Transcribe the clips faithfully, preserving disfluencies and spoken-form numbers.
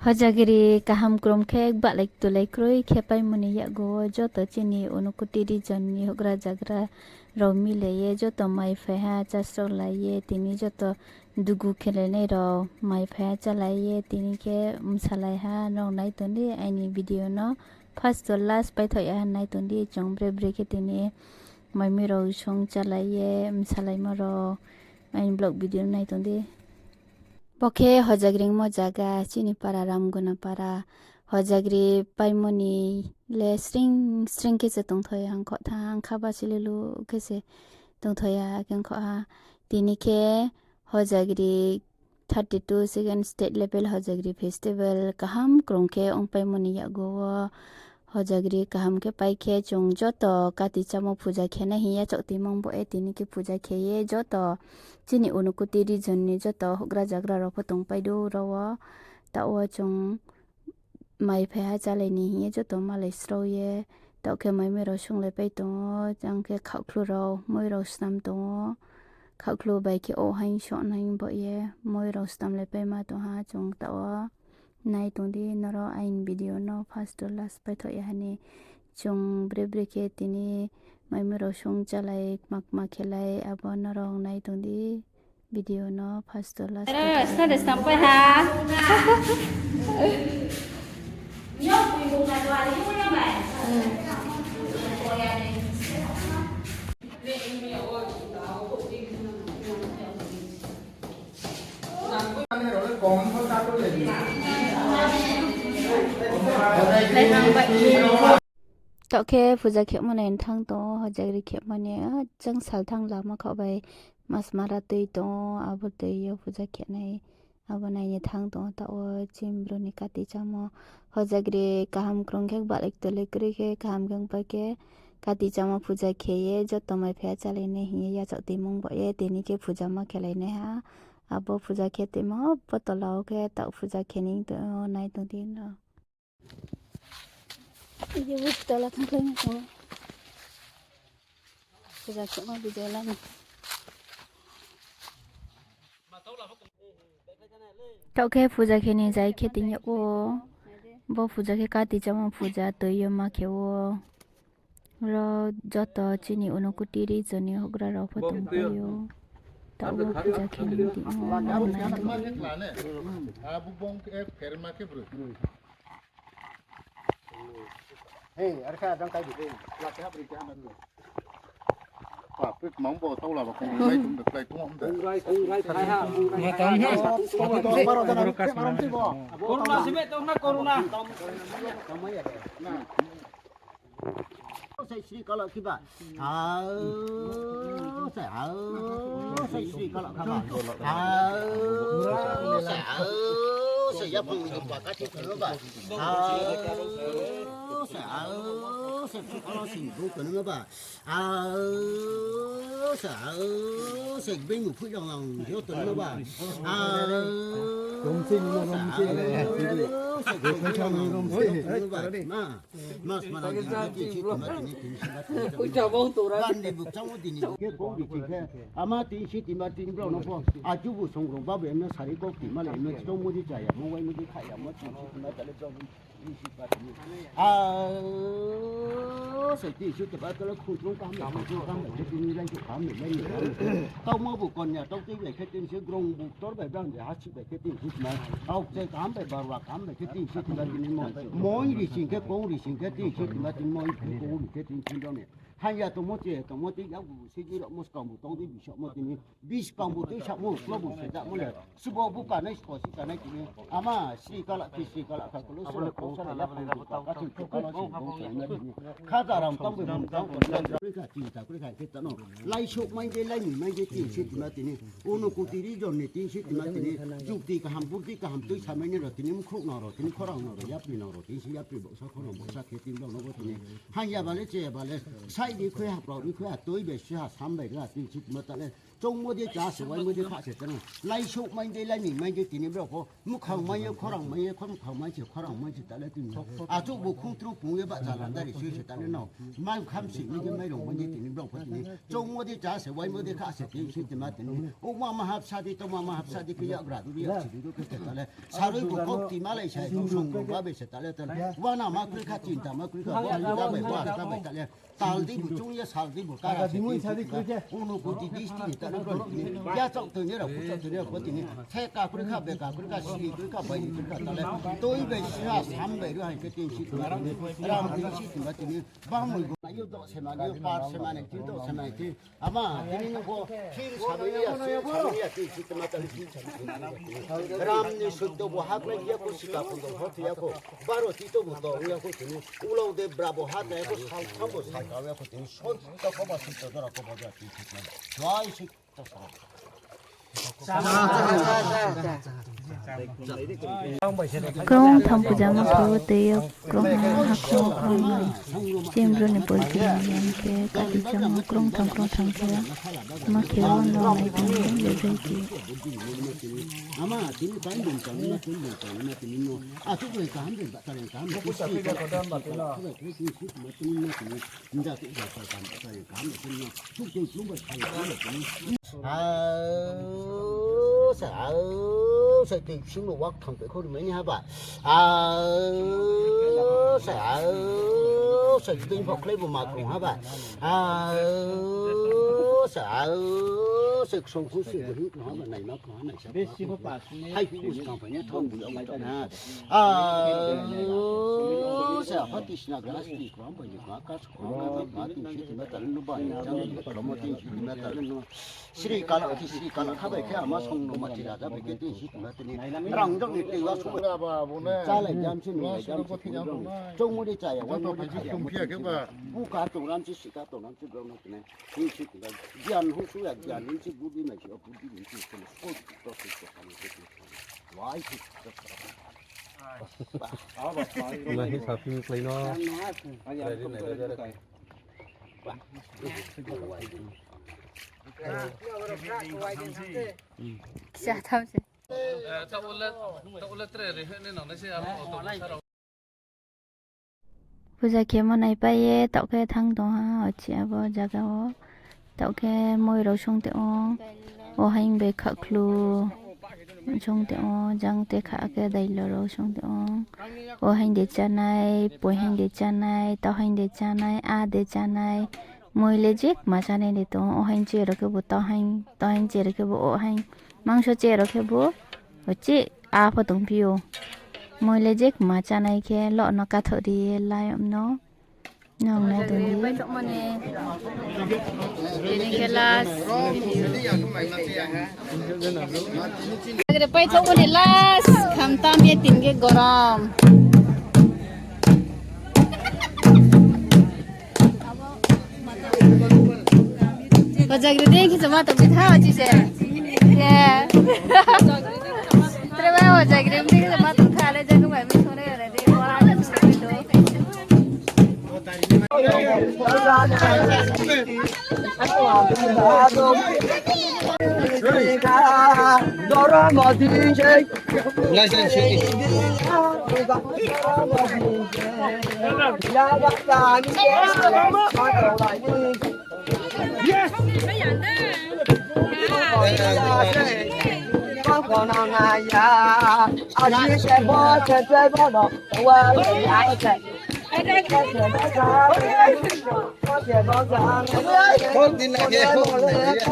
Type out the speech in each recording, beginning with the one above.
Hojagri kaham krom khe gbahlai tulai kroi khe paimo ni yakgu wo joto chini Unakoti region ni houhgra zagra rao milai ye joto mai phai ha, chásrao lai ye tini joto dugu khelainai rao mai phai ha chálai ye tini khe bsalai ha. Nrao nai tong di aini video no first to last paithaoh ya ha nai tong di, chung bre bre khe tini mai mui rao song chálai ye bsalaimo rao aini vlog video no nai tong di. Bo khe Hojagri ongmo zaga, chini para Ramguna para. Hojagri paimo ni le sring sring khe se tongthao ya, hangkho tha, hangkha ba se lelu khe se tongthao ya, khe ongkho ha. Tini khe Hojagri thirty two second state level Hojagri festival kaham krung khe ongpaimo ni yakgu wo Hojagri kaham khe pai khe chung joto kati chámo puja khe nai hing ye yachaoh tuimung bo ye tini khe puja khe ye joto chini Unakoti region ni joto houhgra zagra rao pho tongpai du ro wo. Taoh wo chung mai phai ha chálai ni hing ye joto malai srao ye. Taoh khe mai mui rao sunglaipai tong ou, jang khe khaohkhlu rao mui rao snam tong ou. Khaohkhlu bai khe o haing so nai bo ye mui rao snamlaipaima tong ha chung taoh wo. Nai tong di nrao aini video no first to last paithaoh ya ha ni. Chung bre bre khe tini mai mui rao song chálai kma kma khelai abo nrao nai tong di video no first to last. Aro, sna de stampai ha. Taoh khe puja khemo nai thanng tong ou, Hojagri khemo ni, ah, jang salthang lama khaoh bai mas mara tui tong ou, abo tui yo puja khe nai, abo nai ni thanng tong ou, taoh wo chini bru ni kati chámo, Hojagri kaham krung khe gbahlai tulai kroi khe kaham khe pai khe kati chámo puja khe ye joto mai phai ha chálai nai hing ye yachaoh tuimung bo ye tini khe puja ma khelai nai ha. Abo puja khe tuimo bo tola wo khe taoh puja khe ni tong ou, nai tong di no. Video tola thanngkhlai nai. Puja khemo video la ni. Taoh khe puja khe ni zai khe tini yag ou. Bo puja khe kati chámo puja tui yo ma khe ou. Ro joto chini Unakoti region ni houhgra rao pho tongpai ou. Taoh wo puja khe ni tini ou. Hei, arkha dang kai di. Laki ha bri khe ha na. Pa, pik mang bo tau la ba kong rai tung de klai tung om de. Kong rai, kong rai, khai ha. Ma tau na. Tong baro jana khe marom ti bo. Corona sebe tong na corona. Sai sri kala kiba. Au, sai, au, sai, sri kala kaba. Au, sai, au, sai, ya pang ni ba ka ti ba. Au, sai, au, sai, kala sing bu ko ni ba. Au, sai, au, sai, bing bu phui dang lang yo to ni ba. Au, sai, au, sai, bing bu phui dang lang yo to ni ba. Ma. Mas mana di, di, di, di, di, di, di, di, di, di. Bandi bu chang wo di ni. Khe kong di chi khe. Ama tin si tin ba tin brao no pho. Achu bu song rong ba bu emna sari kok ti ma le emna chong mo di chaya mo wai mo di khaya mo tin si tin ba ta le brao ni si ba tin. A, sai tin si tin ba ta le khun trong kam, khun trong kam, khe tin lai chu kam, lai ni kam. Tau mo bu kon ya, tau tei lai khe tin si grong bu tor bai brang de ha si bai khe tin si ma. Au, sai kam bai barwa kam bai khe tin si tin ba tin mo. Moi ri sing khe kong ri sing khe tin si tin ba tin moi khe kong ri khe tin si dong ne. Hanya tongmo che tongmo tei yakgu se jira mo skang bu tong di bisok mo tini. Biskang bu tei sakmo klo bu se jakmo le. Subo bu kanai sko si kanai tini. Ama sri kala ki sri kala kha kolo sura ko sara ya pung ka ka thung ka no sing kong sing na tini. Kha daram tong be bung tong ko na. Kha chinta kre kha khe tano. Lai sok mai je lai ni mai je tin si tima tini. Unakoti region ni tin si tima tini. Jukti kaham burti kaham tui samai ni ro tini mkhrouh no ro tini khorang no ro yapri no ro tin si yapri boksa khorang boksa khe tin dong no bo tini. Hanya bale che bale, sai di khoi ha prao di khoi ha, tui bai si ha, sam bai ri ha, tin si tma ta le, Choungmo de cha se, waimo de kha se tong. Laisouh mai de, laini mai de, tini brao pho mukhang mai ye khorang mai ye, khorang mukhang mai se, khorang mai se ta le tini. Achouh bo khungtru pung ye bahcha landa ri se se ta le no. Mai kham se ni de, mairong mai de tini brao pho tini. Choungmo de cha se, waimo de kha se tini, se tini ma tini. Oma ma hapsa de, toma ma hapsa de khe yagra du, yak si du khe ta le. Sarui bo kau ti ma lai sa, song bo ba be se ta le ta le. Wana ma kroi kha, chinta ma kroi kha, wa ta bai, wa ta bai ta le. Tal di bo chung ye, sal di bo kara se tini. Uno ko di dis tini ta le brao tini. Ya chok tini ra, ku chok tini ra, ko tini. Theka kroi kha, beka kroi kha, siri kroi kha, bai kroi kha ta le. Toi bai sira, sam bai ru hai khe tini si tini. Ram tini si tini ba tini. Bang mui go. Ayo do se ma ni, par se ma ni, tin do se ma ni, tin. Ama, tini no bo, tin sa bai ya, tin sa bai ya, tin si tini ma ta le, tin sa bai ya. Ram ni sutto bo ha klai ya ko, sika pun do ho ya ko. Baro ti to bo to ya ko tini. Ulau de brabo ha ta ya ko, sal tham bo sal ka ya ko tini. Soi to ko ba sutto dora ko ba ya tin si tini. Wai si. Krung tham puja ma khe wo tui yo, krung ha, ha khe wo krung ha. Chini bru ni politics ni khe kati chamo krung tham, krung tham khe ma khe wo no nai tong ni le zai ti. Ama, tini pai bung tang na, tini bung tang na, tini no. A, tu bung kaham de, ba ta le kaham de. Au, sa, au, sa, tei sing no wak tham pe khou ri mai ni haba. Au, sa, au, sa, tei phok khlai bo ma krung haba. Au, sa, au, sa, ksong khu si bo hi krung haba, nai ma krung ha, nai sa. Hai khu si kang pai ni thang bu ya ma ta na. Au, sa, pha ti sna glass ti krung pai ni krung ha, ka krung ha, ma ti si ti ma ta no ba ni, jang ni krung ma ti si ti ma ta no. Sri kala, ti sri kala kha bai khe ama song no ma ti raja bai khe tin si tong na tini. Rang jok ni tei wa song. Cha lai jam si, nung lai jam si, tini rang. Choungmo de cha ya, wa mo de cha ya, mo de cha ya. Bu ka tong ram si, si ka tong ram si, brao no tini. Tin si tong na. Gyan hu su ya, gyan ni si, budi nai si, o budi ni si, tini. O, to si, to kami si, tini. Wai si, to si. Lahi saphi ni klai no. Kisa tham se. Puja khemo naipai ye, taoh khe thanng tong ha, ochi abo zaga wo. Taoh khe moi rao song tong ou, ohaing bai khakhlu song tong ou, jang te kha khe dailo rao song tong ou. Ohaing de chánai, poihaing de chánai, taohaing de chánai, a de chánai. Moi le je kma chánai de tong ou, ohaing che rao khe bo taohaing, taohaing che rao khe bo ohaing, mangso che rao khe bo ochi a pho tongphi ou. Moi le je kma chánai khe lo no kathoh ri ye la yag no. Nang nai tong di. Tini khe last. Sagre paithoh mani last. Khamtam ye tin khe gorom. O jagre dei khe jama tongsi tha, ochi se. Ye. Tre ba o jagre dei khe jama tong kha le, jang bai mi sore re dei, o ha sore do.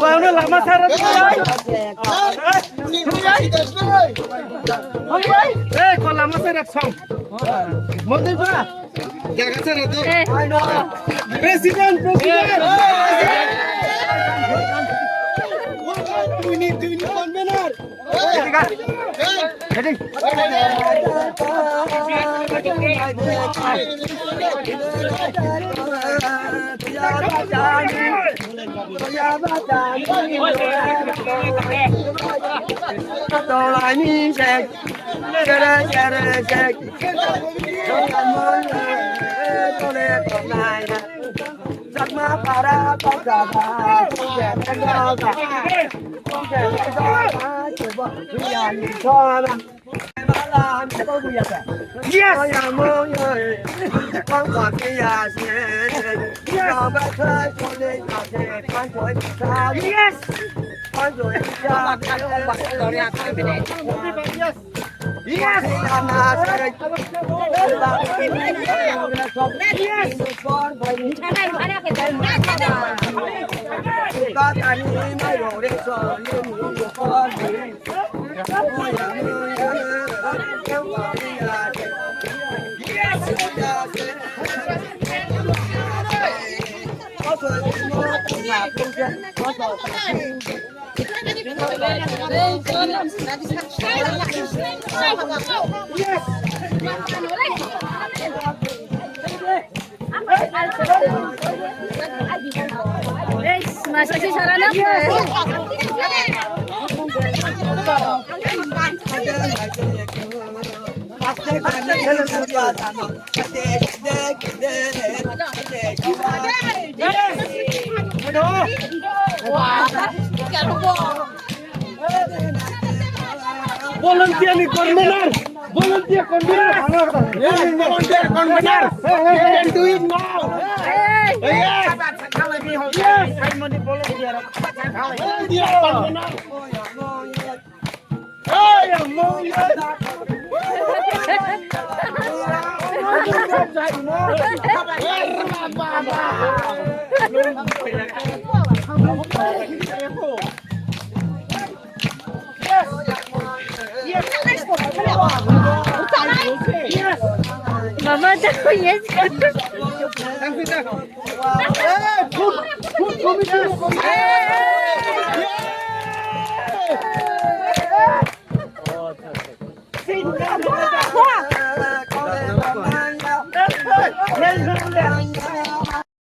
Bang no lama sara. Eh, ko lama sara song. Modi ba. Jaga sara do. President, president. Tuini, tuini convener. Yes! Yes! Yes! Yes! Yes! Volunteer ni convener. Volunteer convener. Yes, volunteer convener. You can do it now. Yes. Yes. Volunteer convener. Mama, yes.